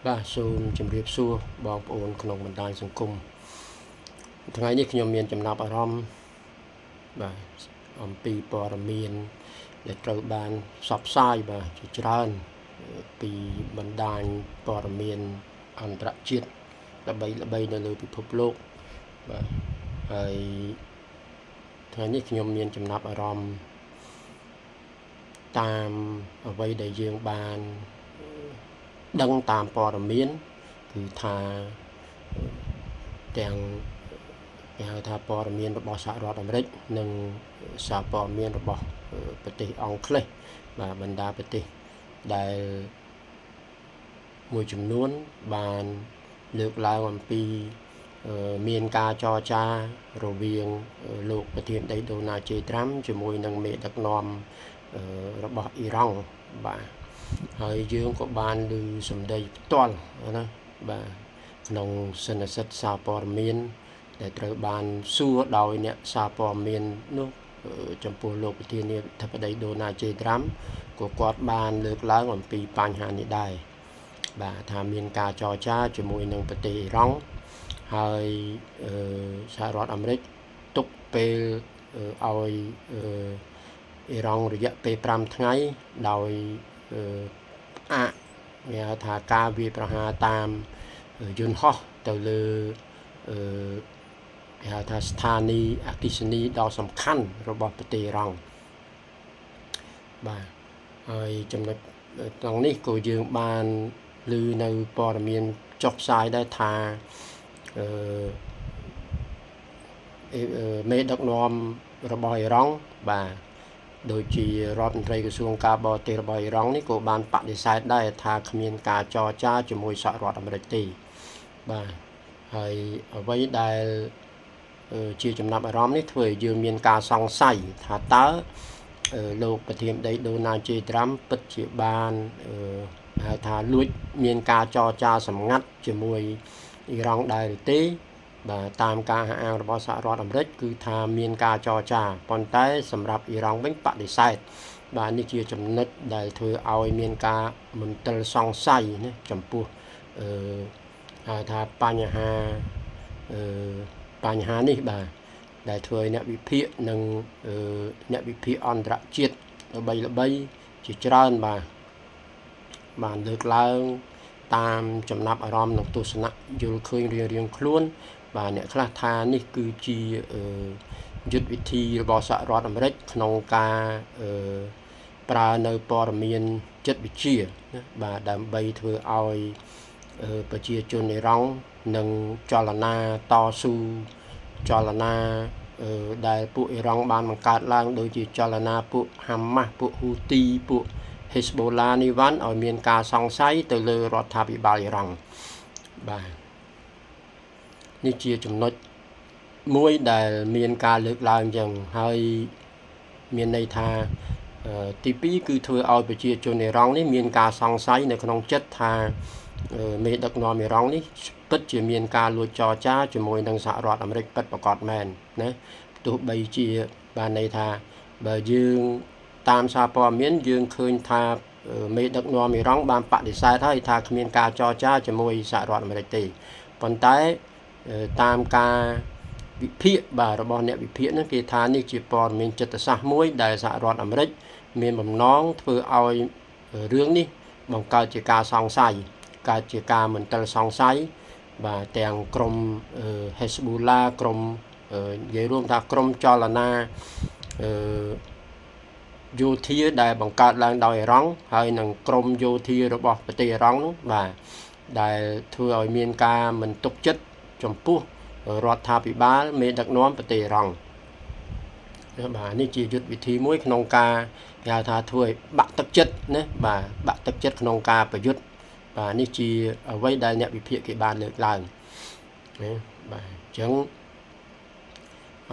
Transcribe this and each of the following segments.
បាទសូមជម្រាបសួរបងប្អូនក្នុងបណ្ដាញសង្គមថ្ងៃនេះខ្ញុំមានចំណាប់អារម្មណ៍បាទអំពីព័ត៌មានដែលត្រូវបានផ្សព្វផ្សាយបាទជាច្រើនពីបណ្ដាញព័ត៌មានអន្តរជាតិល្បីល្បីនៅលើពិភពលោកបាទហើយថ្ងៃនេះខ្ញុំមានចំណាប់អារម្មណ៍តាមអ្វីដែលយើងបានដឹងតាមព័ត៌មានគឺថាទាំងគេហៅថាព័ត៌មានរបស់សហរដ្ឋអាមេរិកនិងសារព័ត៌មានរបស់ប្រទេសអង់គ្លេសបាទបណ្ដាប្រទេសដែលមួយចំនួនបានលើកឡើងអំពីមានការចរចារវាងលោកប្រធានដីដូណាល់ជេត្រាំជាមួយនឹងមេដឹកនាំរបស់អ៊ីរ៉ង់បាទហើយយើងក៏បានឮសម្ដីផ្ទាល់ណាបាទក្នុងសន្និសីទសារព័ត៌មានដែលត្រូវបានសួរដោយអ្នកសារព័ត៌មាននោះចំពោះលោកប្រធានាធិបតីដូណាល់ជេត្រាំក៏គាត់បានលើកឡើងអំពីបញ្ហានេះដែរបាទថាមានការចរចាជាមួយនឹងប្រទេសអ៊ីរ៉ង់ហើយសហរដ្ឋអាមេរិកទុកពេលឲ្យអ៊ីរ៉ង់រយៈពេល5ថ្ងៃដោយផ្អាកគេហៅថាការវាយប្រហារតាមយន្តហោះទៅលើគេហៅថាស្ថានីយ៍អគ្គិសនីដ៏សំខាន់របស់ប្រទេសអ៊ីរ៉ង់បាទហើយចំណុចត្រង់នេះក៏យើងបានឮនៅព័ត៌មានចុះផ្សាយដែរថាអឺមេដឹកនាំរបស់អ៊ីរ៉ង់បាទដូចជារដ្ឋមន្ត្រីក្រសួងការបរទេសរបស់អ៊ីរ៉ង់នេះក៏បានបដិសេធដែរថាគ្មានការចរចាជាមួយសហរដ្ឋអាមេរិកទេបាទហើយអ្វីដែលជាចំណាប់អារម្មណ៍នេះធ្វើឲ្យយើងមានការសង្ស័យថាតើលោកប្រធានដីដូណាល់ជេត្រាំពិតជាបានហៅថាលួចមានការចរចាសម្ងាត់ជាមួយអ៊ីរ៉ង់ដែរឬទេបាទតាមការអះអាងរបស់សហរដ្ឋអាមេរិកគឺថាមានការចរចាប៉ុន្តែសម្រាប់អ៊ីរ៉ង់វិញបដិសេធបាទនេះជាចំណុចដែលធ្វើឲ្យមានការមន្ទិលសង្ស័យណាចំពោះអឺហៅថាបញ្ហាអឺបញ្ហានេះបាទដែលធ្វើឲ្យអ្នកវិភាគនិងអ្នកវិភាគអន្តរជាតិល្បីល្បីជាច្រើនបាទបានលើកឡើងតាមចំណាប់អារម្មណ៍និងទស្សនៈយល់ឃើញរៀងៗខ្លួនបាទអ្នកខ្លះថានេះគឺជាយុទ្ធវិធីរបស់សហរដ្ឋអាមេរិកក្នុងការប្រើនៅព័ត៌មានចិត្តវិទ្យាណាបាទដើម្បីធ្វើឲ្យប្រជាជនអ៊ីរ៉ង់និងចលនាតស៊ូចលនាដែលពួកអ៊ីរ៉ង់បានបង្កើតឡើងដូចជាចលនាពួកហាម៉ាស់ពួកហ៊ូទីពួកហេស្បូឡានេះវ៉ាន់ឲ្យមានការសង្ស័យទៅលើរដ្ឋាភិបាលអ៊ីរ៉ង់បាទនេះជាចំណុចមួយដែលមានការលើកឡើងចឹងហើយមានន័យថាទី2គឺធ្វើឲ្យប្រជាជនអ៊ីរ៉ង់នេះមានការសង្ស័យនៅក្នុងចិត្តថាមេដឹកនាំអ៊ីរ៉ង់នេះពិតជាមានការលួចចរចាជាមួយនឹងសហរដ្ឋអាមេរិកពិតប្រាកដមែនណាទោះបីជាបានន័យថាបើយើងតាមសារព័ត៌មានយើងឃើញថាមេដឹកនាំអ៊ីរ៉ង់បានបដិសេធហើយថាគ្មានការចរចាជាមួយសហរដ្ឋអាមេរិកទេប៉ុន្តែតាមការវិភាគបាទរបស់អ្នកវិភាគហ្នឹងគេថានេះជាព័ត៌មានចិត្តសាស្ត្រមួយដែលសហរដ្ឋអាមេរិកមានបំណងធ្វើឲ្យរឿងនេះបង្កើតជាការសង្ស័យកើតជាការមន្ទិលសង្ស័យបាទទាំងក្រុម Hezbollah ក្រុមនិយាយរួមថាក្រុមចលនាអឺយោធាដែលបង្កើតឡើងដោយអ៊ីរ៉ង់ហើយនឹងក្រុមយោធារបស់ប្រទេសអ៊ីរ៉ង់នោះបាទដែលធ្វើឲ្យមានការមិនទុកចិត្តចំពោះរដ្ឋាភិបាលមេដឹកនាំប្រទេសអ៊ីរ៉ង់បាទនេះជាយុទ្ធវិធីមួយក្នុងការគេហៅថាធ្វើឲ្យបាក់ទឹកចិត្តណាបាទបាក់ទឹកចិត្តក្នុងការប្រយុទ្ធបាទនេះជាអ្វីដែលអ្នកវិភាគគេបានលើកឡើងណាបាទអញ្ចឹង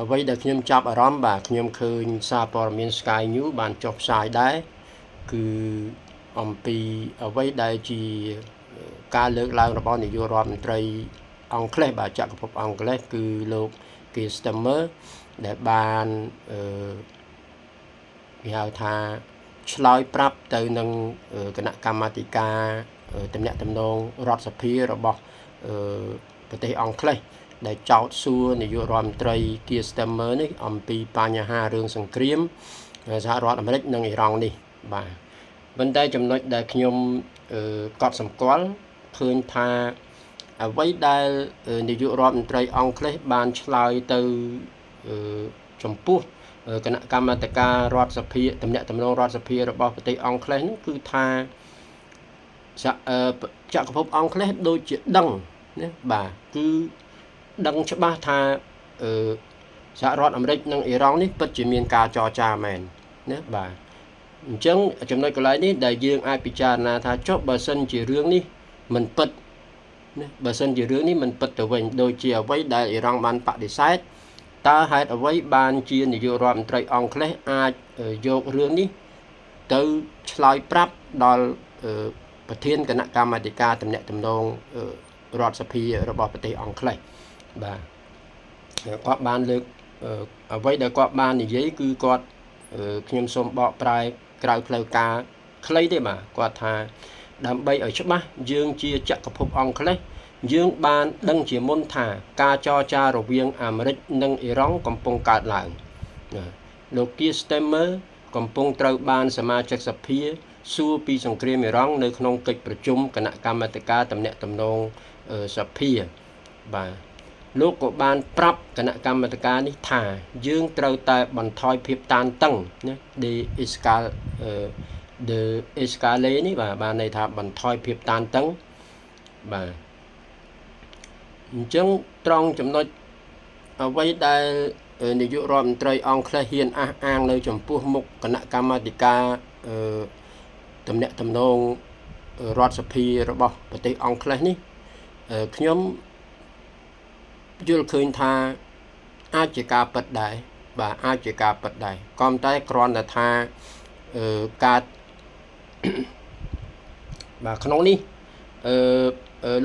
អ្វីដែលខ្ញុំចាប់អារម្មណ៍បាទខ្ញុំឃើញសារព័ត៌មាន Sky News បានចុះផ្សាយដែរគឺអំពីអ្វីដែលជាការលើកឡើងរបស់នាយករដ្ឋមន្ត្រីអង់គ្លេសបាទចក្រភពអង់គ្លេសគឺលោក Keir Starmer ដែលបានអឺគេហៅថាឆ្លើយប្រាប់ទៅនឹងគណៈកម្មាធិការ តំណាក់តំណងរដ្ឋសភារបស់ប្រទេសអង់គ្លេសដែលចោទសួរនាយករដ្ឋមន្ត្រី Keir Starmer នេះអំពីបញ្ហារឿងសង្គ្រាមសហរដ្ឋអាមេរិកនិងអ៊ីរ៉ង់នេះបាទប៉ុន្តែចំណុចដែលខ្ញុំកត់សម្គាល់ឃើញថាអ្វីដែលនាយករដ្ឋមន្ត្រីអង់គ្លេសបានឆ្លើយទៅចំពោះគណៈកម្មាធិការរដ្ឋសភាតំណាក់តំណងរដ្ឋសភារបស់ប្រទេសអង់គ្លេសនោះគឺថាចក្រភពអង់គ្លេសដូចជាដឹងណាបាទគឺដឹងច្បាស់ថាសហរដ្ឋអាមេរិកនិងអ៊ីរ៉ង់នេះពិតជាមានការចរចាមែនណាបាទអញ្ចឹងចំណុចកន្លែងនេះដែលយើងអាចពិចារណាថាចុះបើសិនជារឿងនេះមិនពិតណាបើសិនជារឿងនេះមិនពិតទៅវិញដូចជាអ្វីដែលអ៊ីរ៉ង់បានបដិសេធតើហេតុអ្វីបានជានាយករដ្ឋមន្ត្រីអង់គ្លេសអាចយករឿងនេះទៅឆ្លើយប្រាប់ដល់ប្រធានគណៈកម្មាធិការទំនាក់ទំនងរដ្ឋសភារបស់ប្រទេសអង់គ្លេសបាទគាត់បានលើកអ្វីដែលគាត់បាននិយាយគឺគាត់ខ្ញុំសូមបកប្រែក្រៅផ្លូវការខ្លីទេបាទគាត់ថាដើម្បីឲ្យច្បាស់យើងជាចក្រភពអង់គ្លេសយើងបានដឹងជាមុនថាការចរចារវាងអាមេរិកនិងអ៊ីរ៉ង់កំពុងកើតឡើងលោក Keir Starmer កំពុងត្រូវបានសមាជិកសភាសួរពីសង្គ្រាមអ៊ីរ៉ង់នៅក្នុងកិច្ចប្រជុំគណៈកម្មាធិការទំនាក់ទំនងសភាបាទលោកក៏បានប្រាប់គណៈកម្មាធិការនេះថាយើងត្រូវតែបន្ថយភាពតានតឹងណា de-escalate នេះបាទបានន័យថាបន្ថយភាពតានតឹងបាទអញ្ចឹងត្រង់ចំណុចអ្វីដែលនាយករដ្ឋមន្ត្រីអង់គ្លេសហ៊ានអះអាងនៅចំពោះមុខគណៈកម្មាធិការទំនាក់ទំនងរដ្ឋសភារបស់ប្រទេសអង់គ្លេសនេះខ្ញុំយល់ឃើញថាអាចជាការពិតដែរបាទអាចជាការពិតដែរក៏តែគ្រាន់តែថាការបាទក្នុងនេះអឺ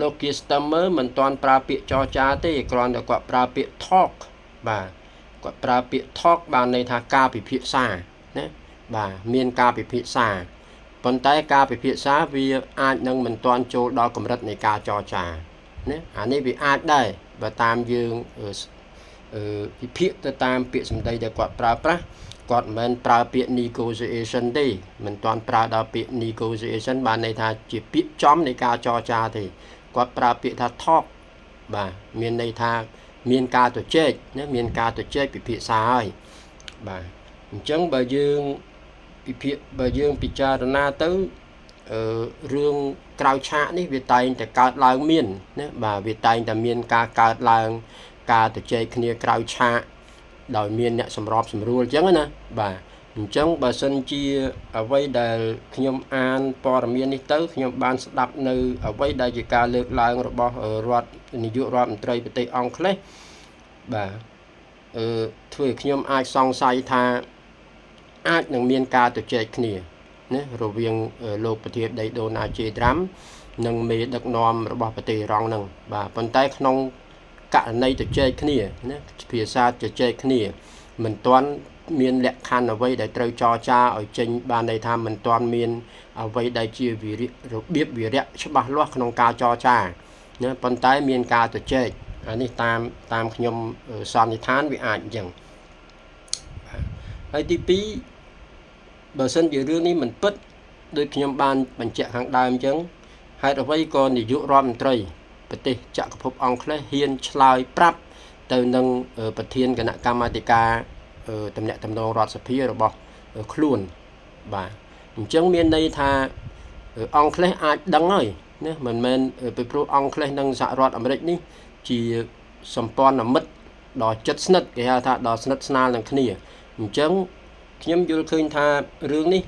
លោក Keir Starmer មិនទាន់ប្រើពាក្យចរចាទេគ្រាន់តែគាត់ប្រើពាក្យ talk បាទគាត់ប្រើពាក្យ talk បានន័យថាការពិភាក្សាណាបាទមានការពិភាក្សាប៉ុន្តែការពិភាក្សាវាអាចនឹងមិនទាន់ចូលដល់កម្រិតនៃការចរចាណាអានេះវាអាចដែរបើតាមយើងវិភាគទៅតាមពាក្យសម្ដីដែលគាត់ប្រើប្រាស់គាត់មិនមែនប្រើពាក្យ negotiation ទេមិនទាន់ប្រើដល់ពាក្យ negotiation បានន័យថាជាពាក្យចំនៃការចរចាទេគាត់ប្រើពាក្យថា talk បាទមានន័យថាមានការទៅជែកណាមានការទៅជែកពិភាក្សាហើយបាទអញ្ចឹងបើយើងពិភាបើយើងពិចារណាទៅអឺរឿងក្រៅឆាកនេះវាតែងតែកើតឡើងមានណាបាទវាតែងតែមានការកើតឡើងការទៅជែកគ្នាក្រៅឆាកដោយមានអ្នកសម្របសម្រួលអញ្ចឹងណាបាទអញ្ចឹងបើសិនជាអ្វីដែលខ្ញុំអានព័ត៌មាននេះទៅខ្ញុំបានស្ដាប់នៅអ្វីដែលជាការលើកឡើងរបស់រដ្ឋនាយករដ្ឋមន្ត្រីប្រទេសអង់គ្លេសបាទអឺធ្វើឲ្យខ្ញុំអាចសង្ស័យថាអាចនឹងមានការទៅជែកគ្នាណារវាងលោកប្រធានាធិបតីដូណាល់ជេត្រាំនិងមេដឹកនាំរបស់ប្រទេសអ៊ីរ៉ង់ហ្នឹងបាទប៉ុន្តែក្នុងករណីទៅជែកគ្នាណាភាសាជជែកគ្នាមិនទាន់មានលក្ខខណ្ឌអ្វីដែលត្រូវចរចាឲ្យចេញបានន័យថាមិនទាន់មានអ្វីដែលជាវិរិរបៀបវិរៈច្បាស់លាស់ក្នុងការចរចាណាប៉ុន្តែមានការទៅជែកអានេះតាមតាមខ្ញុំសន្និដ្ឋានវាអាចអញ្ចឹងបាទហើយទី2បើសិនជារឿងនេះមិនពិតដូចខ្ញុំបានបញ្ជាក់ខាងដើមអញ្ចឹងហេតុអ្វីក៏នាយករដ្ឋមន្ត្រីប្រទេសចក្រភពអង់គ្លេសហ៊ានឆ្លើយប្រាប់ទៅនឹងប្រធានគណៈកម្មាធិការតំណាក់តំណងរដ្ឋសភារបស់ខ្លួនបាទអញ្ចឹងមានន័យថាអង់គ្លេសអាចដឹងហើយណាមិនមែនពីព្រោះអង់គ្លេសនិងសហរដ្ឋអាមេរិកនេះជាសម្ព័ន្ធមិត្តដ៏ជិតស្និទ្ធគេហៅថាដ៏ស្និទ្ធស្នាលនឹងគ្នាអញ្ចឹងខ្ញុំយល់ឃើញថារឿងនេះ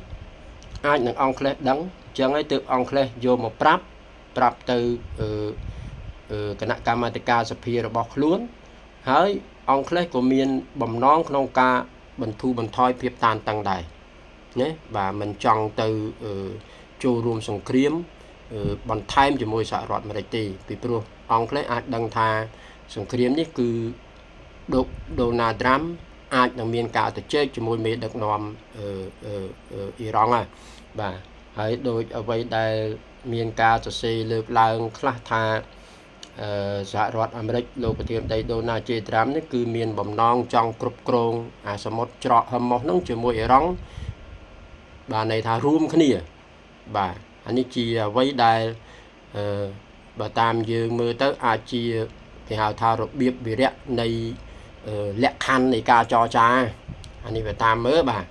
អាចនឹងអង់គ្លេសដឹងអញ្ចឹងហើយទើបអង់គ្លេសយកមកប្រាប់ប្រាប់ទៅគណៈកម្មាធិការសភារបស់ខ្លួនហើយអង់គ្លេសក៏មានបំណងក្នុងការបន្ធូរបន្ថយភាពតានតឹងដែរណាបាទមិនចង់ទៅចូលរួមសង្គ្រាមបន្ថែមជាមួយសហរដ្ឋអាមេរិកទេពីព្រោះអង់គ្លេសអាចដឹងថាសង្គ្រាមនេះគឺដូណាល់ត្រាំអាចនឹងមានការទៅជែកជាមួយមេដឹកនាំអ៊ីរ៉ង់ហើយបាទហ ហើយដោយអ្វីដែលមានការសរសេរលើកឡើងខ្លះថាសហរដ្ឋអាមេរិកលោកប្រធានាធិបតីដូណាល់ជេត្រាំនេះគឺមានបំណងចង់គ្រប់គ្រងអាសមុទ្រច្រកហឹមម៉ុសហ្នឹងជាមួយអ៊ីរ៉ង់បាទន័យថារួមគ្នាបាទអានេះជាអ្វីដែលអឺបើតាមយើងមើលទៅអាចជាគេហៅថារបៀបវិរៈនៃលក្ខខណ្ឌនៃការចរចាអានេះវាតាមមើលបាទ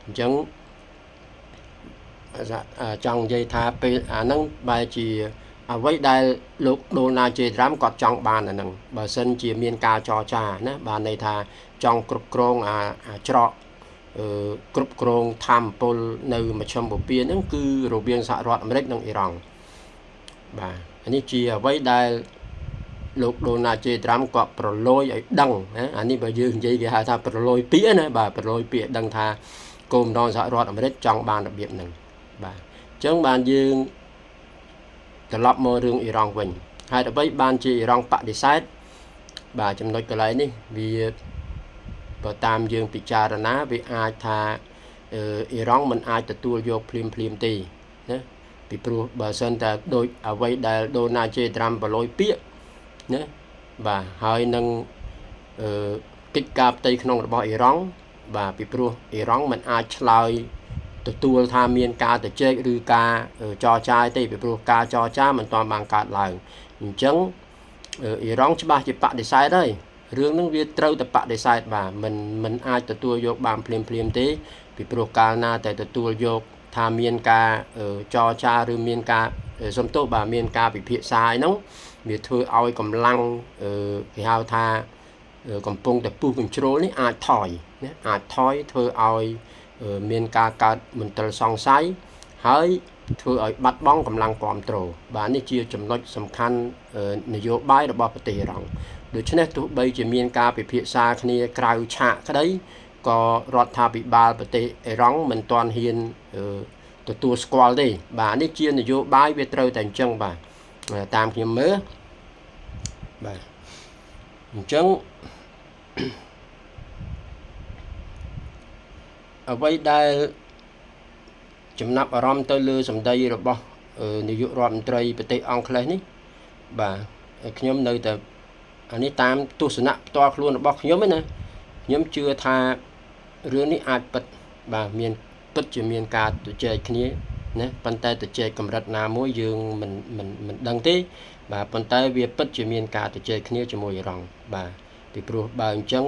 អញ្ចឹងចង់និយាយថាពេលអាហ្នឹងបែរជាអ្វីដែលលោកដូណាល់ជេត្រាំគាត់ចង់បានអាហ្នឹងបើសិនជាមានការចរចាណាបាទន័យថាចង់គ្រប់គ្រងអាច្រកគ្រប់គ្រងធម្មពលនៅមជ្ឈិមបូព៌ាហ្នឹងគឺរវាងសហរដ្ឋអាមេរិកនិងអ៊ីរ៉ង់បាទអានេះជាអ្វីដែលលោកដូណាល់ជេត្រាំគាត់ប្រឡយឲ្យដឹងណាអានេះបើយើងនិយាយគេហៅថាប្រឡយពាក្យណាបាទប្រឡយពាក្យឲ្យដឹងថាគោលបំណងសហរដ្ឋអាមេរិកចង់បានរបៀបហ្នឹងបាទអញ្ចឹងបានយើងត្រឡប់មករឿងអ៊ីរ៉ង់វិញហេតុអ្វីបានជាអ៊ីរ៉ង់បដិសេធបាទចំណុចកន្លែងនេះវាបើតាមយើងពិចារណាវាអាចថាអ៊ីរ៉ង់មិនអាចទទួលយកភ្លាមភ្លាមទេណាពីព្រោះបើសិនតែដូចអ្វីដែលដូណាល់ជេត្រាំប្រឡយពាក្យណាបាទហើយនឹងកិច្ចការផ្ទៃក្នុងរបស់អ៊ីរ៉ង់បាទពីព្រោះអ៊ីរ៉ង់មិនអាចឆ្លើយទទួលថាមានការទៅជែកឬការចរចាទេពីព្រោះការចរចាមិនទាន់បានកើតឡើងអញ្ចឹងអ៊ីរ៉ង់ច្បាស់ជាបដិសេធហើយរឿងហ្នឹងវាត្រូវតែបដិសេធបាទមិនអាចទទួលយកបានភ្លាមភ្លាមទេពីព្រោះកាលណាតែទទួលយកថាមានការចរចាឬមានការសំទោសបាទមានការពិភាក្សាហ្នឹងវាធ្វើឲ្យកម្លាំងគេហៅថាកំពុងតែពុះកញ្ជ្រោលនេះអាចថយណាអាចថយធ្វើឲ្យមានការកើតមន្ទិលសង្ស័យហើយធ្វើឲ្យបាត់បង់កម្លាំងគ្រប់គ្រងបាទនេះជាចំណុចសំខាន់នយោបាយរបស់ប្រទេសអ៊ីរ៉ង់ដូច្នេះទោះបីជាមានការពិភាក្សាគ្នាក្រៅឆាកក្តីក៏រដ្ឋាភិបាលប្រទេសអ៊ីរ៉ង់មិនទាន់ហ៊ានទទួលស្គាល់ទេបាទនេះជានយោបាយវាត្រូវតែអញ្ចឹងបាទតាមខ្ញុំមើលបាទអញ្ចឹងអ្វីដែលចំណាប់អារម្មណ៍ទៅលើសម្ដីរបស់នាយករដ្ឋមន្ត្រីប្រទេសអង់គ្លេសនេះបាទខ្ញុំនៅតែអានេះតាមទស្សនៈផ្ទាល់ខ្លួនរបស់ខ្ញុំណាខ្ញុំជឿថារឿងនេះអាចពិតបាទមានពិតជាមានការជជែកគ្នាណាប៉ុន្តែជជែកកម្រិតណាមួយយើងមិនដឹងទេបាទប៉ុន្តែវាពិតជាមានការជជែកគ្នាជាមួយអ៊ីរ៉ង់បាទពីព្រោះបើអញ្ចឹង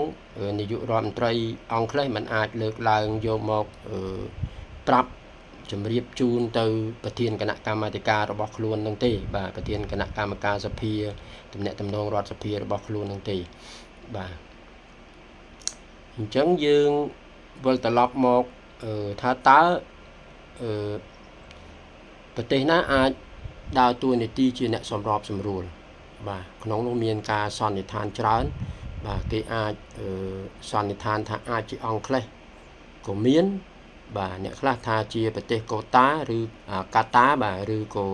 នាយករដ្ឋមន្ត្រីអង់គ្លេសមិនអាចលើកឡើងយកមកប្រាប់ជំរាបជូនទៅប្រធានគណៈកម្មាធិការរបស់ខ្លួននឹងទេបាទប្រធានគណៈកម្មការសភាទំនាក់ទំនងរដ្ឋសភារបស់ខ្លួននឹងទេបាទអញ្ចឹងយើងវិលត្រឡប់មកថាតើប្រទេសណាអាចដើរតួនាទីជាអ្នកសម្របសម្រួលបាទក្នុងនោះមានការសន្និដ្ឋានច្រើនបាទគេអាចសន្និដ្ឋានថាអាចជាអង់គ្លេសក៏មានបាទអ្នកខ្លះថាជាប្រទេសកូតាឬកាតាបាទឬក៏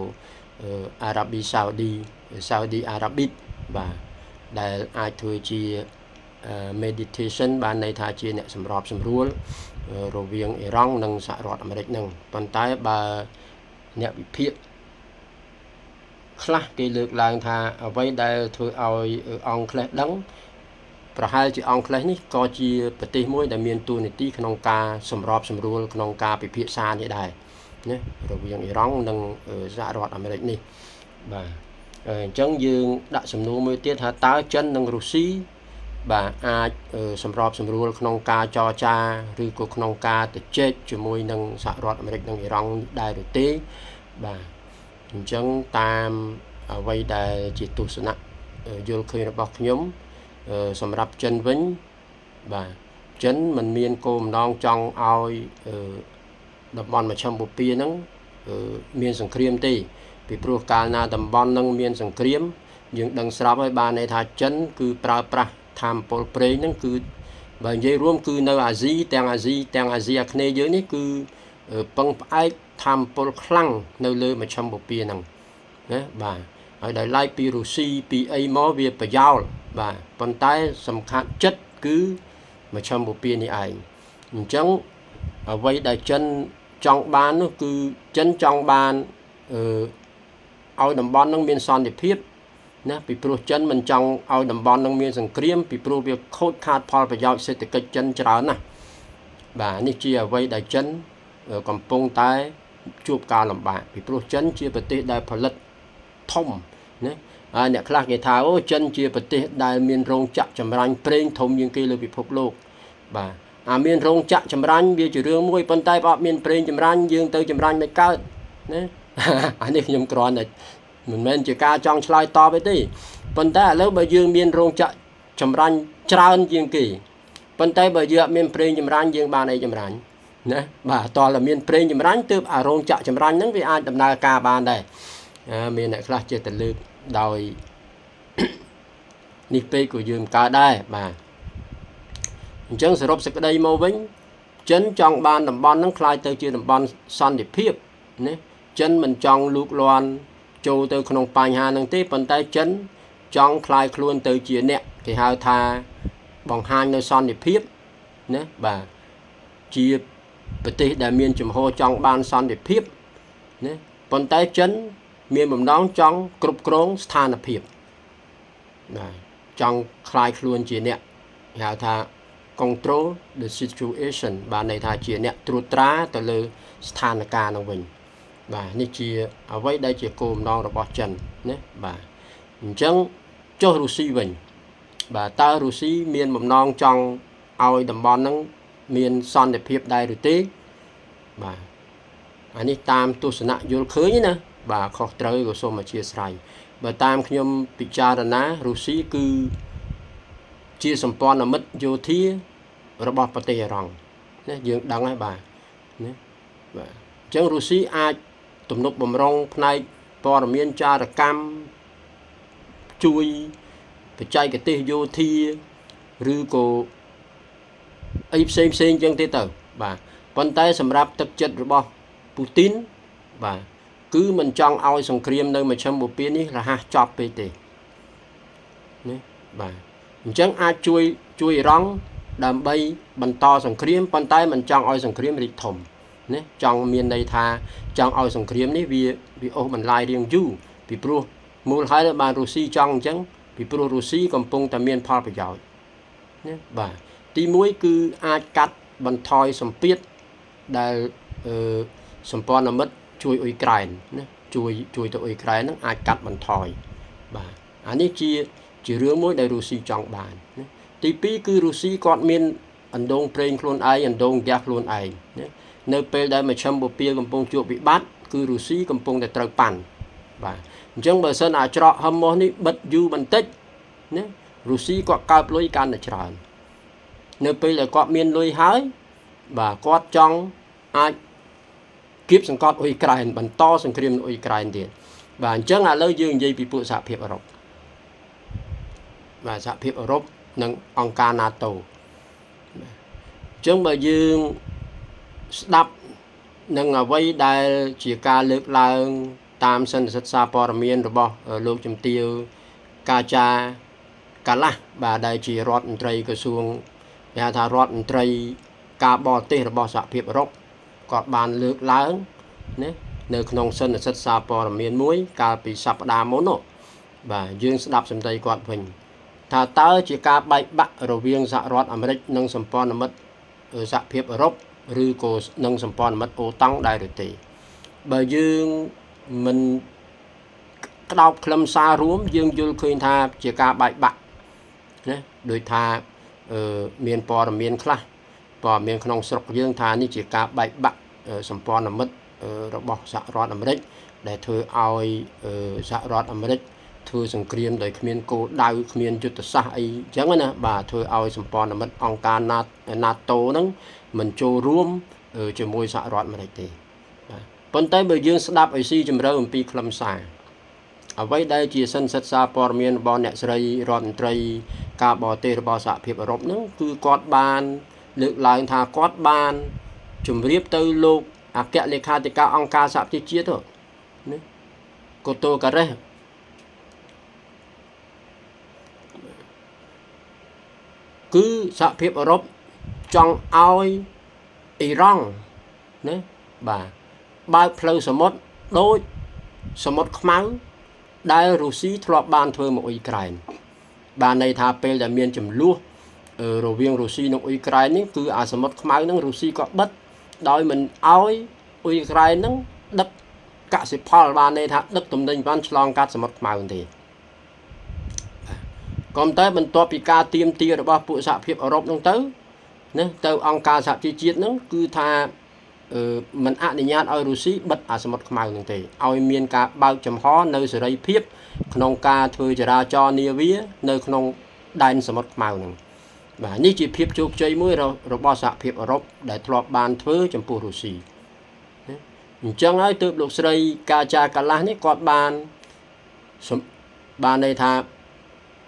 អារ៉ាប៊ីសាអូឌីសាអូឌីអារ៉ាប៊ីតបាទដែលអាចធ្វើជា meditation បានន័យថាជាអ្នកសម្របសម្រួលរវាងអ៊ីរ៉ង់និងសហរដ្ឋអាមេរិកនឹងប៉ុន្តែបើអ្នកវិភាគខ្លះគេលើកឡើងថាអ្វីដែលធ្វើឲ្យអង់គ្លេសដឹងប្រហែលជាអង់គ្លេសនេះក៏ជាប្រទេសមួយដែលមានតួនាទីក្នុងការសម្របសម្រួលក្នុងការពិភាក្សានេះដែរណារវាងអ៊ីរ៉ង់និងសហរដ្ឋអាមេរិកនេះបាទអញ្ចឹងយើងដាក់សំណួរមួយទៀតថាតើចិននិងរុស្ស៊ីបាទអាចសម្របសម្រួលក្នុងការចរចាឬក៏ក្នុងការជជែកជាមួយនឹងសហរដ្ឋអាមេរិកនិងអ៊ីរ៉ង់ដែរឬទេបាទអញ្ចឹងតាមអ្វីដែលជាទស្សនៈយល់ឃើញរបស់ខ្ញុំសម្រាប់ចិនវិញបាទចិនមិនមានគោលបំណងចង់ឲ្យតំបន់មជ្ឈិមបូព៌ាហ្នឹងមានសង្គ្រាមទេពីព្រោះកាលណាតំបន់ហ្នឹងមានសង្គ្រាមយើងដឹងស្រាប់ហើយបានន័យថាចិនគឺប្រើប្រាស់ធម្មពលប្រេងហ្នឹងគឺបើនិយាយរួមគឺនៅអាស៊ីទាំងអាស៊ីអាគ្នេយ៍យើងនេះគឺពឹងផ្អែកធម្មពលខ្លាំងនៅលើមជ្ឈិមបូព៌ាហ្នឹងណាបាទហើយដោយឡែកពីរុស្ស៊ីពីអីមកវាប្រយោលបាទប៉ុន្តែសំខាន់ចិត្តគឺមជ្ឈិមបូព៌ានេះឯងអញ្ចឹងអ្វីដែលចិន ចង់បាននោះគឺចិនចង់បានអឺឲ្យតំបន់នឹងមានសន្តិភាពណាពីព្រោះចិនមិនចង់ឲ្យតំបន់នឹងមានសង្គ្រាមពីព្រោះវាខូចខាតផលប្រយោជន៍សេដ្ឋកិច្ចចិនច្រើនណាស់បាទនេះជាអ្វីដែលចិនកំពុងតែជួបការលំបាកពីព្រោះចិនជាប្រទេសដែលផលិតធំណាហើយអ្នកខ្លះគេថាអូចិនជាប្រទេសដែលមានរោងចក្រចម្រាញ់ប្រេងធំជាងគេលើពិភពលោកបាទអាមានរោងចក្រចម្រាញ់វាជារឿងមួយប៉ុន្តែបើអត់មានប្រេងចម្រាញ់យើងទៅចម្រាញ់មិនកើតណាអានេះខ្ញុំគ្រាន់តែមិនមែនជាការចង់ឆ្លើយតបទេប៉ុន្តែឥឡូវបើយើងមានរោងចក្រចម្រាញ់ច្រើនជាងគេប៉ុន្តែបើយើងអត់មានប្រេងចម្រាញ់យើងបានអីចម្រាញ់ណាបាទតោះតែមានប្រេងចម្រាញ់ទើបអារោងចក្រចម្រាញ់ហ្នឹងវាអាចដំណើរការបានដែរមានអ្នកខ្លះចេះតែលើកដោយនេះពេកក៏យើងមិនកើតដែរបាទអញ្ចឹងសរុបសេចក្តីមកវិញចិនចង់បានតំបន់ហ្នឹងក្លាយទៅជាតំបន់សន្តិភាពណាចិនមិនចង់លូកលាន់ចូលទៅក្នុងបញ្ហាហ្នឹងទេប៉ុន្តែចិនចង់ក្លាយខ្លួនទៅជាអ្នកគេហៅថាបង្ហាញនៅសន្តិភាពណាបាទជាប្រទេសដែលមានជំហរចង់បានសន្តិភាពណាប៉ុន្តែចិនមានបំណងចង់គ្រប់គ្រងស្ថានភាពបាទចង់ក្លាយខ្លួនជាអ្នកគេហៅថា control the situation បាទន័យថាជាអ្នកត្រួតត្រាទៅលើស្ថានភាពនោះវិញបាទនេះជាអ្វីដែលជាគោលបំណងរបស់ចិនណាបាទអញ្ចឹងចុះរុស្ស៊ីវិញបាទតើរុស្ស៊ីមានបំណងចង់ឲ្យតំបន់ហ្នឹងមានសន្តិភាពដែរឬទេបាទអានេះតាមទស្សនៈយល់ឃើញណាបាទខុសត្រូវក៏សូមអធិស្ឋានបើតាមខ្ញុំពិចារណារុស្ស៊ីគឺជាសម្ព័ន្ធមិត្តយោធារបស់ប្រទេសអ៊ីរ៉ង់ណាយើងដឹងហើយបាទណាបាទអញ្ចឹងរុស្ស៊ីអាចទំនប់បំរុងផ្នែកព័ត៌មានចារកម្មជួយបច្ចេកទេសយោធាឬក៏អីផ្សេងផ្សេងអញ្ចឹងទេទៅបាទប៉ុន្តែសម្រាប់ទឹកចិត្តរបស់ពូទីនបាទគឺមិនចង់ឲ្យសង្គ្រាមនៅមជ្ឈិមបូព៌ានេះរហ័សចប់ពេកទេណាបាទអញ្ចឹងអាចជួយអ៊ីរ៉ង់ដើម្បីបន្តសង្គ្រាមប៉ុន្តែមិនចង់ឲ្យសង្គ្រាមរីកធំណាចង់មានន័យថាចង់ឲ្យសង្គ្រាមនេះវាអូសបន្លាយរៀងយូរពីព្រោះមូលហេតុបានរុស្ស៊ីចង់អញ្ចឹងពីព្រោះរុស្ស៊ីកំពុងតែមានផលប្រយោជន៍ណាបាទទី1គឺអាចកាត់បន្ថយសម្ពាធដែលសម្ព័ន្ធមិត្តជួយអ៊ុយក្រែនណាជួយទៅអ៊ុយក្រែនហ្នឹងអាចកាត់បន្ថយបាទអានេះជារឿងមួយដែលរុស្ស៊ីចង់បានណាទី2គឺរុស្ស៊ីគាត់មានអណ្ដូងប្រេងខ្លួនឯងអណ្ដូងហ្គាសខ្លួនឯងណានៅពេលដែលមជ្ឈិមបូព៌ាកំពុងជួបវិបត្តិគឺរុស្ស៊ីកំពុងតែត្រូវប៉ាន់បាទអញ្ចឹងបើសិនអាចច្រកហឹមមាស់នេះបិទយូរបន្តិចណារុស្ស៊ីគាត់កើបលុយកាន់តែច្រើននៅពេលដែលគាត់មានលុយហើយបាទគាត់ចង់អាចគៀបសង្កត់អ៊ុយក្រែនបន្តសង្គ្រាមនៅអ៊ុយក្រែនទៀតបាទអញ្ចឹងឥឡូវយើងនិយាយពីពួកសហភាពអឺរ៉ុបបាទសហភាពអឺរ៉ុបនិងអង្គការ NATO អញ្ចឹងបើយើងស្ដាប់នឹងអ្វីដែលជាការលើកឡើងតាមសន្និសីទសារព័ត៌មានរបស់លោកជំទាវកាចាកាឡាស់បាទដែលជារដ្ឋមន្ត្រីក្រសួងគេហៅថារដ្ឋមន្ត្រីការបរទេសរបស់សហភាពអឺរ៉ុបគាត់បានលើកឡើងណានៅក្នុងសន្និសីទសារព័ត៌មានមួយកាលពីសប្តាហ៍មុននោះបាទយើងស្ដាប់សម្ដីគាត់វិញថាតើជាការបែកបាក់រវាងសហរដ្ឋអាមេរិកនិងសម្ព័ន្ធមិត្តសហភាពអឺរ៉ុបឬក៏និងសម្ព័ន្ធមិត្តអូតង់ដែរឬទេបើយើងមិនក្តោបខ្លឹមសាររួមយើងយល់ឃើញថាជាការបែកបាក់ណាដោយថាមានព័ត៌មានខ្លះព័ត៌មានក្នុងស្រុកយើងថានេះជាការបែកបាក់សម្ព័ន្ធមិត្តរបស់សហរដ្ឋអាមេរិកដែលធ្វើឲ្យសហរដ្ឋអាមេរិកធ្វើសង្គ្រាមដោយគ្មានគោលដៅគ្មានយុទ្ធសាស្ត្រអីចឹងណាបាទធ្វើឲ្យសម្ព័ន្ធមិត្តអង្គការ NATO ហ្នឹងមិនចូលរួមជាមួយសហរដ្ឋអាមេរិកទេបាទប៉ុន្តែបើយើងស្ដាប់ឲ្យស៊ីជម្រៅអំពីខ្លឹមសារអ្វីដែលជាសន្និសីទសារព័ត៌មានរបស់អ្នកស្រីរដ្ឋមន្ត្រីការបរទេសរបស់សហភាពអឺរ៉ុបហ្នឹងគឺគាត់បានលើកឡើងថាគាត់បានជម្រាបទៅលោកអគ្គលេខាធិការអង្គការសហប្រជាជាតិណាកូតូការ៉េសគឺសហភាពអឺរ៉ុបចង់ឲ្យអ៊ីរ៉ង់ណា បាទបើកផ្លូវសមុទ្រដូចសមុទ្រខ្មៅដែលរុស្ស៊ីធ្លាប់បានធ្វើមកអ៊ុយក្រែនបានន័យថាពេលដែលមានចំនួនរវាងរុស្ស៊ីនិងអ៊ុយក្រែននេះគឺអាសមុទ្រខ្មៅនឹងរុស្ស៊ីក៏បិទដោយមិនអោយអ៊ុយក្រែននឹងដឹកកសិផលបានន័យថាដឹកទំនិញបានឆ្លងកាត់សមុទ្រខ្មៅទេក៏តែបន្ទាប់ពីការទៀមទារបស់ពួកសហភាពអឺរ៉ុបនោះទៅណាទៅអង្គការសហជីវជាតិហ្នឹងគឺថាមិនអនុញ្ញាតឲ្យរុស្ស៊ីបិទអាសមុទ្រខ្មៅនឹងទេឲ្យមានការបើកចំហនៅសេរីភាពក្នុងការធ្វើចរាចរណ៍នាវានៅក្នុងដែនសមុទ្រខ្មៅហ្នឹងបាទនេះជាភាពជោគជ័យមួយរបស់សហភាពអឺរ៉ុបដែលធ្លាប់បានធ្វើចំពោះរុស្ស៊ីណាអញ្ចឹងហើយទើបលោកស្រីកាចាកាឡាស់នេះគាត់បានបានន័យថា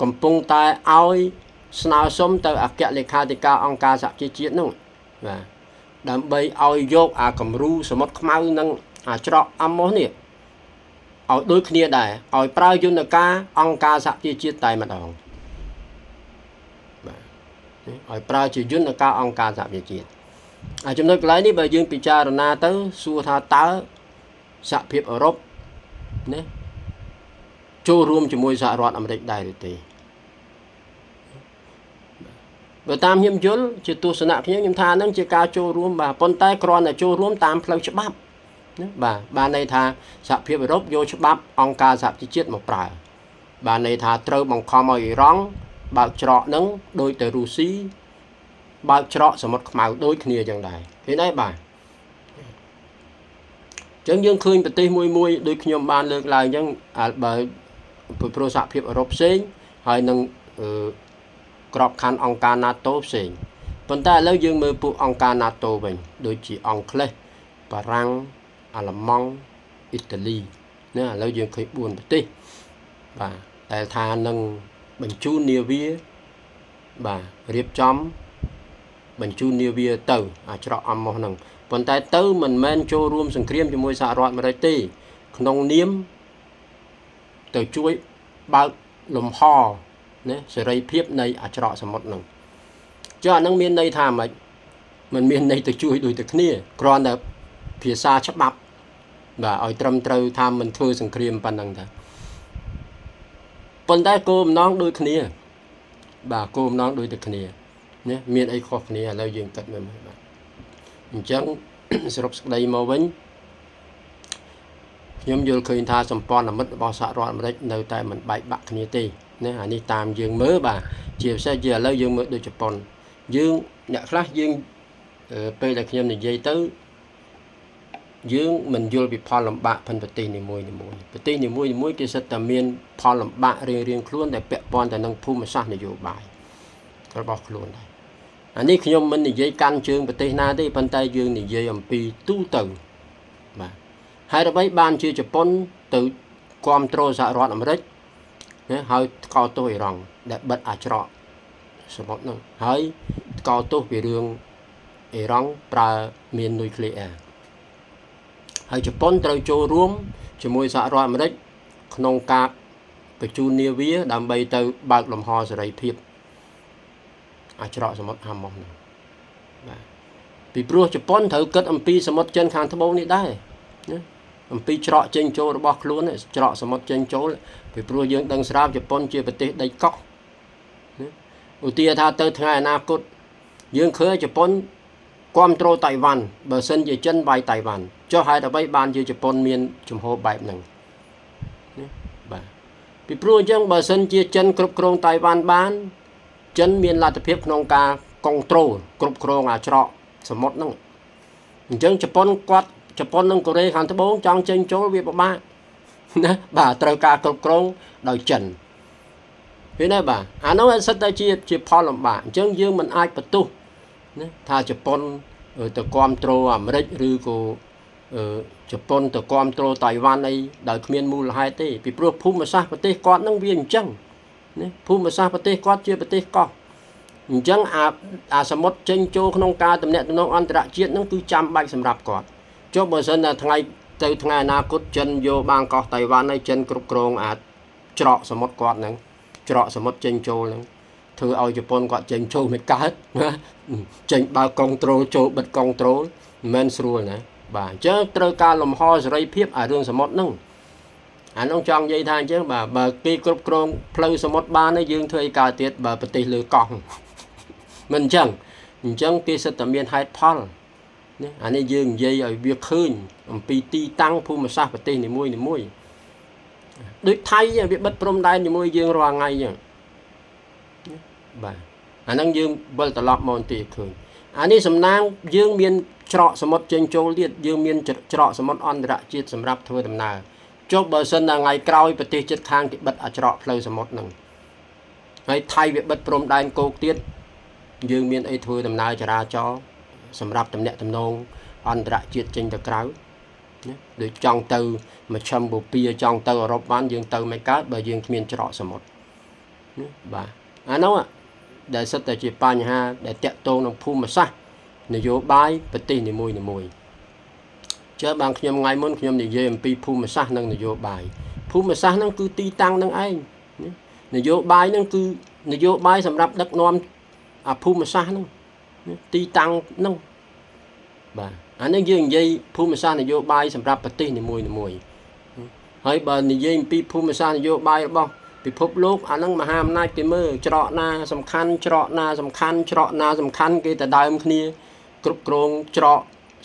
កំពុងតែឲ្យស្នើសុំទៅអគ្គលេខាធិការអង្គការសហប្រជាជាតិនោះបាទដើម្បីឲ្យយកអាគំរូសមុទ្រខ្មៅនិងអាច្រកអាម៉ូសនេះឲ្យដូចគ្នាដែរឲ្យប្រើយន្តការអង្គការសហប្រជាជាតិតែម្ដងបាទឲ្យប្រើជាយន្តការអង្គការសហប្រជាជាតិអាចំណុចកន្លែងនេះបើយើងពិចារណាទៅសួរថាតើសហភាពអឺរ៉ុបណាចូលរួមជាមួយសហរដ្ឋអាមេរិកដែរឬទេបើតាមខ្ញុំយល់ជាទស្សនៈខ្ញុំថានឹងជាការចូលរួមបាទប៉ុន្តែគ្រាន់តែចូលរួមតាមផ្លូវច្បាប់ណាបាទបានន័យថាសហភាពអឺរ៉ុបយកច្បាប់អង្គការសហប្រជាជាតិមកប្រើបានន័យថាត្រូវបង្ខំឲ្យអ៊ីរ៉ង់បើកច្រកនឹងដូចទៅរុស្ស៊ីបើកច្រកសមុទ្រខ្មៅដូចគ្នាចឹងដែរឃើញទេបាទចឹងយើងឃើញប្រទេសមួយមួយដូចខ្ញុំបានលើកឡើងចឹងបើព្រោះសហភាពអឺរ៉ុបផ្សេងហើយនឹងក្របខ័ណ្ឌអង្គការ NATO ផ្សេងប៉ុន្តែឥឡូវយើងមើលពួកអង្គការ NATO វិញដូចជាអង់គ្លេសបារាំងអាល្លឺម៉ង់អ៊ីតាលីណាឥឡូវយើងឃើញ4ប្រទេសបាទដែលថានឹងបញ្ជូននាវាបាទរៀបចំបញ្ជូននាវាទៅអាចរកអំម៉ោះហ្នឹងប៉ុន្តែទៅមិនមែនចូលរួមសង្គ្រាមជាមួយសហរដ្ឋអាមេរិកទេក្នុងនាមទៅជួយបើកលំហណាសេរីភាពនៃអាចរកសមុទ្រហ្នឹងចុះអាហ្នឹងមានន័យថាម៉េចมันមានន័យទៅជួយដូចតែគ្នាគ្រាន់តែភាសាច្បាប់បាទឲ្យត្រឹមត្រូវថាមិនធ្វើសង្គ្រាមប៉ុណ្ណឹងតាប៉ុន្តែគោលបំណងដូចគ្នាបាទគោលបំណងដូចតែគ្នាណាមានអីខុសគ្នាឥឡូវយើងគិតមើលបាទអញ្ចឹងសរុបសេចក្តីមកវិញខ្ញុំយល់ឃើញថាសម្ព័ន្ធមិត្តរបស់សហរដ្ឋអាមេរិកនៅតែមិនបែកបាក់គ្នាទេណាអានេះតាមយើងមើលបាទជាពិសេសជាឥឡូវយើងមើលដូចជប៉ុនយើងអ្នកខ្លះយើងពេលដែលខ្ញុំនិយាយទៅយើងមិនយល់ពីផលលំបាកផិនប្រទេសនីមួយនីមួយប្រទេសនីមួយនីមួយគេសិតតែមានផលលំបាករៀងរៀងខ្លួនដែលពាក់ព័ន្ធទៅនឹងភូមិសាស្ត្រនយោបាយរបស់ខ្លួនដែរអានេះខ្ញុំមិននិយាយកាន់ជើងប្រទេសណាទេប៉ុន្តែយើងនិយាយអំពីទូទៅបាទហើយអ្វីបានជាជប៉ុនទៅគ្រប់គ្រងសហរដ្ឋអាមេរិកណាហើយថ្កោលទោសអ៊ីរ៉ង់ដែលបិទអាចច្រកសមុទ្រនោះហើយថ្កោលទោសពីរឿងអ៊ីរ៉ង់ប្រើមាននុយក្លេអ៊ែរហើយជប៉ុនត្រូវចូលរួមជាមួយសហរដ្ឋអាមេរិកក្នុងការបញ្ជូននាវាដើម្បីទៅបើកលំហសេរីភាពអាចច្រកសមុទ្រអាម៉ុសនោះបាទពីព្រោះជប៉ុនត្រូវគិតអំពីសមុទ្រចិនខាងត្បូងនេះដែរណាអំពីច្រកចេញចូលរបស់ខ្លួនច្រកសមុទ្រចេញចូលពីព្រោះយើងដឹងស្រាប់ជប៉ុនជាប្រទេសដីកោះណាឧទាហរណ៍ថាទៅថ្ងៃអនាគតយើងឃើញជប៉ុនគ្រប់គ្រងតៃវ៉ាន់បើសិនជាចិនវាយតៃវ៉ាន់ចុះហេតុអ្វីបានជាជប៉ុនមានជំហរបែបហ្នឹងណាបាទពីព្រោះអញ្ចឹងបើសិនជាចិនគ្រប់គ្រងតៃវ៉ាន់បានចិនមានលទ្ធភាពក្នុងការកុងត្រូលគ្រប់គ្រងអាចរកសមុទ្រហ្នឹងអញ្ចឹងជប៉ុនគាត់ជប៉ុននិងកូរ៉េខាងត្បូងចង់ចេញចូលវាពិបាកណាបាទត្រូវការគ្រប់គ្រងដោយចិនឃើញទេបាទអានោះសិតតែជាផលលំបាកអញ្ចឹងយើងមិនអាចបន្ទោសណាថាជប៉ុនទៅគ្រប់គ្រងអាមេរិកឬក៏ជប៉ុនទៅគ្រប់គ្រងតៃវ៉ាន់អីដោយគ្មានមូលហេតុទេពីព្រោះភូមិសាស្ត្រប្រទេសគាត់នឹងវាអញ្ចឹងណាភូមិសាស្ត្រប្រទេសគាត់ជាប្រទេសកោះអញ្ចឹងអាសមុទ្រចេញចូលក្នុងការទំនាក់ទំនងអន្តរជាតិនឹងគឺចាំបាច់សម្រាប់គាត់ចុះបើសិនតែថ្ងៃទៅថ្ងៃអនាគតចិនយកបានកោះតៃវ៉ាន់ហើយចិនគ្រប់គ្រងអាចច្រកសមុទ្រគាត់នឹងច្រកសមុទ្រចេញចូលនឹងធ្វើឲ្យជប៉ុនគាត់ចេញចូលមិនកើតណាចេញបើកកុងត្រូលចូលបិទកុងត្រូលមិនមែនស្រួលណា បាទអញ្ចឹងត្រូវការលំហសេរីភាពអារឿងសមុទ្រហ្នឹងអានោះចង់និយាយថាអញ្ចឹងបាទបើគេគ្រប់គ្រងផ្លូវសមុទ្របានយើងធ្វើអីកើតទៀតបើប្រទេសលើកោះមិនអញ្ចឹងអញ្ចឹងគេសិតតែមានហេតុផលណាអានេះយើងនិយាយឲ្យវាឃើញអំពីទីតាំងភូមិសាស្ត្រប្រទេសនីមួយនីមួយដូចថៃវាបិទព្រំដែនជាមួយយើងរាល់ថ្ងៃអញ្ចឹងបាទអាហ្នឹងយើងវិលត្រឡប់មកទីឃើញអានេះសំណាងយើងមានច្រកសមុទ្រចេញចូលទៀតយើងមានច្រកសមុទ្រអន្តរជាតិសម្រាប់ធ្វើដំណើរចុះបើសិនដល់ថ្ងៃក្រោយប្រទេសជិតខាងគេបិទអាច្រកផ្លូវសមុទ្រហ្នឹងហើយថៃវាបិទព្រំដែនគោកទៀតយើងមានអីធ្វើដំណើរចរាចរណ៍សម្រាប់តំណាក់តំនងអន្តរជាតិចេញទៅក្រៅណាដូចចង់ទៅមជ្ឈិមបូព៌ាចង់ទៅអឺរ៉ុបបានយើងទៅមិនកើតបើយើងគ្មានច្រកសមុទ្រណាបាទអានោះដែលសិតតែជាបញ្ហាដែលតាក់ទងនឹងភូមិសាស្ត្រនយោបាយប្រទេសនីមួយនីមួយជើបានខ្ញុំថ្ងៃមុនខ្ញុំនិយាយអំពីភូមិសាស្ត្រនិងនយោបាយភូមិសាស្ត្រហ្នឹងគឺទីតាំងនឹងឯងនយោបាយហ្នឹងគឺនយោបាយសម្រាប់ដឹកនាំអាភូមិសាស្ត្រហ្នឹងទីតាំងហ្នឹងបាទអានេះយើងនិយាយភូមិសាស្ត្រនយោបាយសម្រាប់ប្រទេសនីមួយនីមួយហើយបើនិយាយអំពីភូមិសាស្ត្រនយោបាយរបស់ពិភពលោកអាហ្នឹងមហាអំណាចគេមើលច្រកណាសំខាន់ច្រកណាសំខាន់ច្រកណាសំខាន់គេទៅដើមគ្នាគ្រប់គ្រងច្រក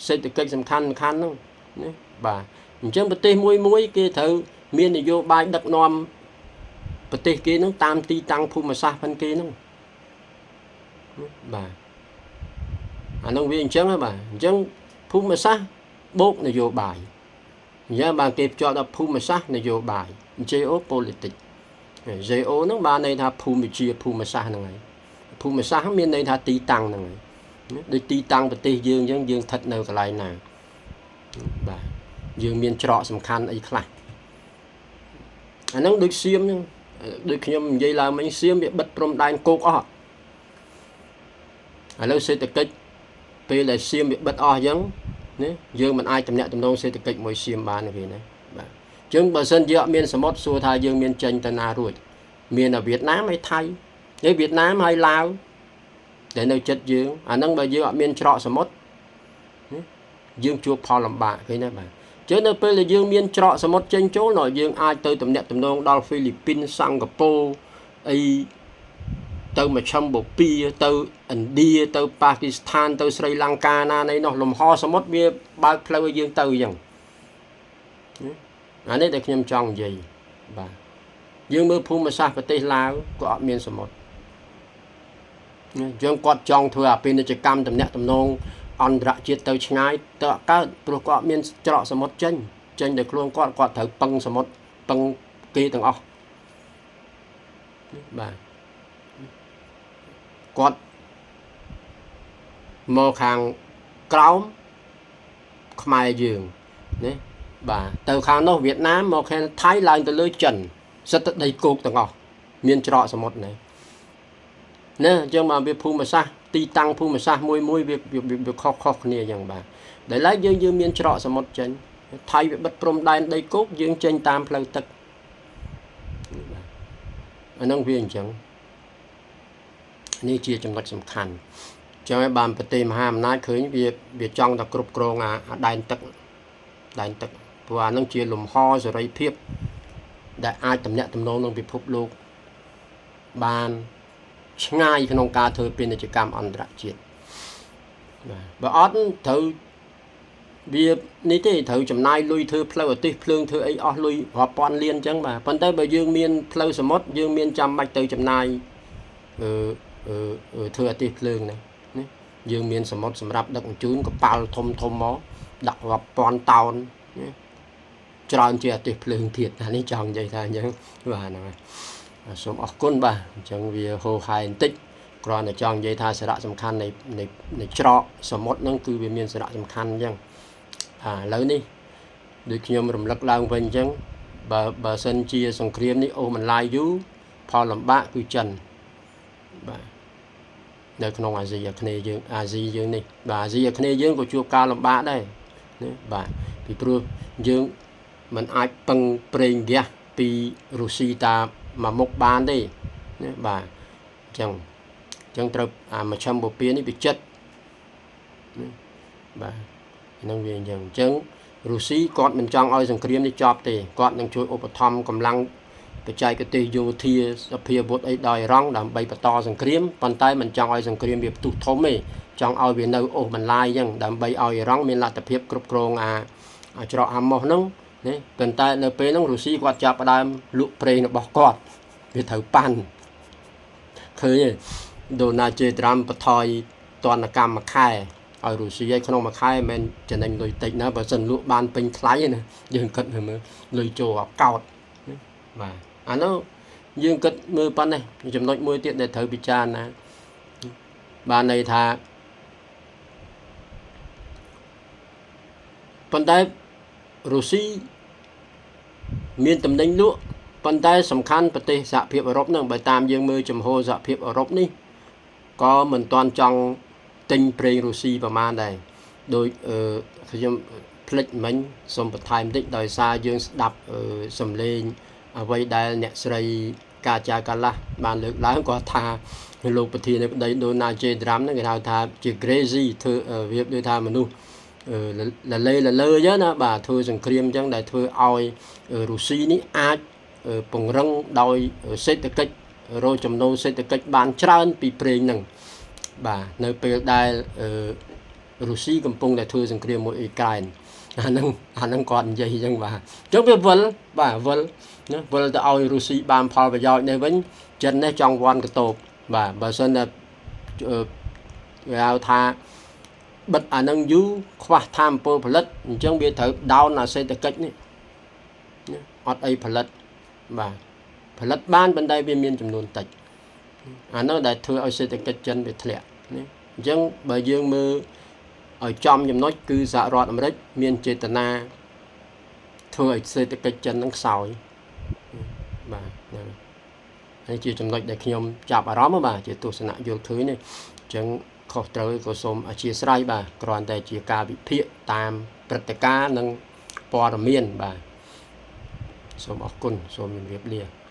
សេដ្ឋកិច្ចសំខាន់សំខាន់ហ្នឹងណាបាទអញ្ចឹងប្រទេសមួយមួយគេត្រូវមាននយោបាយដឹកនាំប្រទេសគេហ្នឹងតាមទីតាំងភូមិសាស្ត្រផងគេហ្នឹងបាទអាហ្នឹងវាអញ្ចឹងហ៎បាទអញ្ចឹងភូមិសាស្ត្របូកនយោបាយអញ្ចឹងបានគេភ្ជាប់ដល់ភូមិសាស្ត្រនយោបាយ Geopolitics Geo ហ្នឹងបានន័យថាភូមិវិទ្យាភូមិសាស្ត្រហ្នឹងហើយភូមិសាស្ត្រមានន័យថាទីតាំងហ្នឹងហើយដូចទីតាំងប្រទេសយើងអញ្ចឹងយើងស្ថិតនៅកន្លែងណាបាទយើងមានច្រកសំខាន់អីខ្លះអាហ្នឹងដូចសៀមហ្នឹងដូចខ្ញុំនិយាយឡើងមិញសៀមវាបិទព្រំដែនគោកអស់ឥឡូវសេដ្ឋកិច្ចពេលដែលសៀមវាបិទអស់អញ្ចឹងណាយើងមិនអាចតំណាក់តំណងសេដ្ឋកិច្ចមួយសៀមបានទេណាបាទអញ្ចឹងបើសិនជាអត់មានសមុទ្រសួរថាយើងមានចេញទៅណារួចមានតែវៀតណាមហើយថៃហើយវៀតណាមហើយឡាវដែលនៅចិត្តយើងអាហ្នឹងបើយើងអត់មានច្រកសមុទ្រយើងជួបផលលំបាកឃើញទេបាទចឹងនៅពេលដែលយើងមានច្រកសមុទ្រចេញចូលណយើងអាចទៅតំណាក់តំណងដល់ហ្វីលីពីនសិង្ហបុរីអីទៅមជ្ឈិមបូព៌ាទៅឥណ្ឌាទៅប៉ាគីស្ថានទៅស្រីលង្កាណានៃនោះលំហសមុទ្រវាបើកផ្លូវឲ្យយើងទៅអញ្ចឹងអានេះដែលខ្ញុំចង់និយាយបាទយើងមើលភូមិសាស្ត្រប្រទេសឡាវក៏អត់មានសមុទ្រអញ្ចឹងគាត់ចង់ធ្វើអាពាណិជ្ជកម្មតំណាក់តំណងអន្តរជាតិទៅឆ្ងាយទៅអត់កើតព្រោះគាត់អត់មានច្រកសមុទ្រចេញចេញដោយខ្លួនគាត់គាត់ត្រូវពឹងសមុទ្រពឹងគេទាំងអស់បាទគាត់មកខាងក្រោមខ្មែរយើងណាបាទទៅខាងនោះវៀតណាមមកខាងថៃឡើងទៅលើចិនសិតតែដីគោកទាំងអស់មានច្រកសមុទ្រណាណាអញ្ចឹងមកវាភូមិសាស្ត្រទីតាំងភូមិសាស្ត្រមួយមួយវាវាខុសខុសគ្នាអញ្ចឹងបាទដែលឡែកយើងយើងមានច្រកសមុទ្រចេញថៃវាបិទព្រំដែនដីគោកយើងចេញតាមផ្លូវទឹកបាទអាហ្នឹងវាអញ្ចឹងនេះជាចំណុចសំខាន់ចឹងហើយបានប្រទេសមហាអំណាចឃើញវាវាចង់តែគ្រប់គ្រងអាដែនទឹកដែនទឹកព្រោះអានឹងជាលំហសេរីភាពដែលអាចតំណាក់តំណងនឹងពិភពលោកបានឆ្ងាយក្នុងការធ្វើពាណិជ្ជកម្មអន្តរជាតិបាទបើអត់ត្រូវវានេះទេត្រូវចំណាយលុយធ្វើផ្លូវអាទិសភ្លើងធ្វើអីអស់លុយរាប់ពាន់លានអញ្ចឹងបាទប៉ុន្តែបើយើងមានផ្លូវសមុទ្រយើងមានចាំបាច់ទៅចំណាយអឺធ្វើអាទិសភ្លើងណាណាយើងមានសមុទ្រសម្រាប់ដឹកជញ្ជូនកប៉ាល់ធំធំមកដាក់រាប់ពាន់តោនណាច្រើនជាអាទិសភ្លើងទៀតអានេះចង់និយាយថាអញ្ចឹងបាទហ្នឹងហើយសូមអរគុណបាទអញ្ចឹងវាហូហែបន្តិចគ្រាន់តែចង់និយាយថាសារៈសំខាន់នៃនៃនៃច្រកសមុទ្រហ្នឹងគឺវាមានសារៈសំខាន់អញ្ចឹងបាទឥឡូវនេះដូចខ្ញុំរំលឹកឡើងវិញអញ្ចឹងបើបើសិនជាសង្គ្រាមនេះអូសបន្លាយយូរផលលំបាកគឺចិនបាទនៅក្នុងអាស៊ីអាគ្នេយ៍យើងអាស៊ីយើងនេះបាទអាស៊ីអាគ្នេយ៍យើងក៏ជួបការលំបាកដែរណាបាទពីព្រោះយើងមិនអាចពឹងប្រេងហ្គាសពីរុស្ស៊ីតាមួយមុខបានទេណាបាទអញ្ចឹងអញ្ចឹងត្រូវអាមជ្ឈិមបូព៌ានេះវាចិត្តណាបាទអ ហ្នឹងវាអញ្ចឹងអញ្ចឹងរុស្ស៊ីគាត់មិនចង់ឲ្យសង្គ្រាមនេះចប់ទេគាត់នឹងជួយឧបត្ថម្ភកម្លាំងបច្ចេកទេសយោធាសភាវុធអីដល់អ៊ីរ៉ង់ដើម្បីបន្តសង្គ្រាមប៉ុន្តែមិនចង់ឲ្យសង្គ្រាមវាផ្ទុះធំទេចង់ឲ្យវានៅអូសបន្លាយអញ្ចឹងដើម្បីឲ្យអ៊ីរ៉ង់មានលទ្ធភាពគ្រប់គ្រងអាច្រកអាម៉ុសហ្នឹងណាប៉ុន្តែនៅពេលហ្នឹងរុស្ស៊ីគាត់ចាប់ផ្ដើមលក់ប្រេងរបស់គាត់វាត្រូវប៉ាន់ឃើញទេដូណាល់ជេត្រាំបន្ថយទណ្ឌកម្មមួយខែឲ្យរុស្ស៊ីឲ្យក្នុងមួយខែមិនមែនចំណេញលុយតិចណាបើសិនលក់បានពេញថ្លៃណាយើងគិតមើលលុយចូលអកោតបាទអានោះយើងគិតមើលប៉ុណ្ណេះចំណុចមួយទៀតដែលត្រូវពិចារណាបានន័យថាប៉ុន្តែរុស្ស៊ីមានតំណែងលក់ប៉ុន្តែសំខាន់ប្រទេសសហភាពអឺរ៉ុបនឹងបើតាមយើងមើលចំហសហភាពអឺរ៉ុបនេះក៏មិនទាន់ចង់ទិញប្រេងរុស្ស៊ីប្រមាណដែរដោយខ្ញុំភ្លេចមិញសូមបន្ថែមតិចដោយសារយើងស្ដាប់សំឡេងអ្វីដែលអ្នកស្រីកាចាកាឡាស់បានលើកឡើងគាត់ថាលោកប្រធានាធិបតីដូណាល់ជេត្រាំហ្នឹងគេហៅថាជា crazy ធ្វើវាដូចថាមនុស្សលលេលលើចឹងណាបាទធ្វើសង្គ្រាមចឹងដែលធ្វើឲ្យរុស្ស៊ីនេះអាចពង្រឹងដោយសេដ្ឋកិច្ចរកចំណូលសេដ្ឋកិច្ចបានច្រើនពីប្រេងហ្នឹងបាទនៅពេលដែលរុស្ស៊ីកំពុងតែធ្វើសង្គ្រាមមួយអ៊ុយក្រែនអាហ្នឹងគាត់និយាយអញ្ចឹងបាទអញ្ចឹងវាវិលបាទវិលណាវិលទៅឲ្យរុស្ស៊ីបានផលប្រយោជន៍នេះវិញចិននេះចង់វាន់កតោបបាទបើសិនតែគេហៅថាបិទអានឹងយូរខ្វះធម៌ពលផលិតអញ្ចឹងវាត្រូវដោនអាសេដ្ឋកិច្ចនេះអត់អីផលិតបាទផលិតបានប៉ុន្តែវាមានចំនួនតិចអានោះដែលធ្វើឲ្យសេដ្ឋកិច្ចចិនវាធ្លាក់ណាអញ្ចឹងបើយើងមើលឲ្យចំចំណុចគឺសហរដ្ឋអាមេរិកមានចេតនាធ្វើឲ្យសេដ្ឋកិច្ចចិននឹងខ្សោយបាទហ្នឹងហើយជាចំណុចដែលខ្ញុំចាប់អារម្មណ៍បាទជាទស្សនៈយល់ឃើញនេះអញ្ចឹងខុសត្រូវក៏សូមអធិស្ឋានបាទគ្រាន់តែជាការវិភាគតាមព្រឹត្តិការណ៍និងព័ត៌មានបាទសូមអរគុណសូមជម្រាបលា។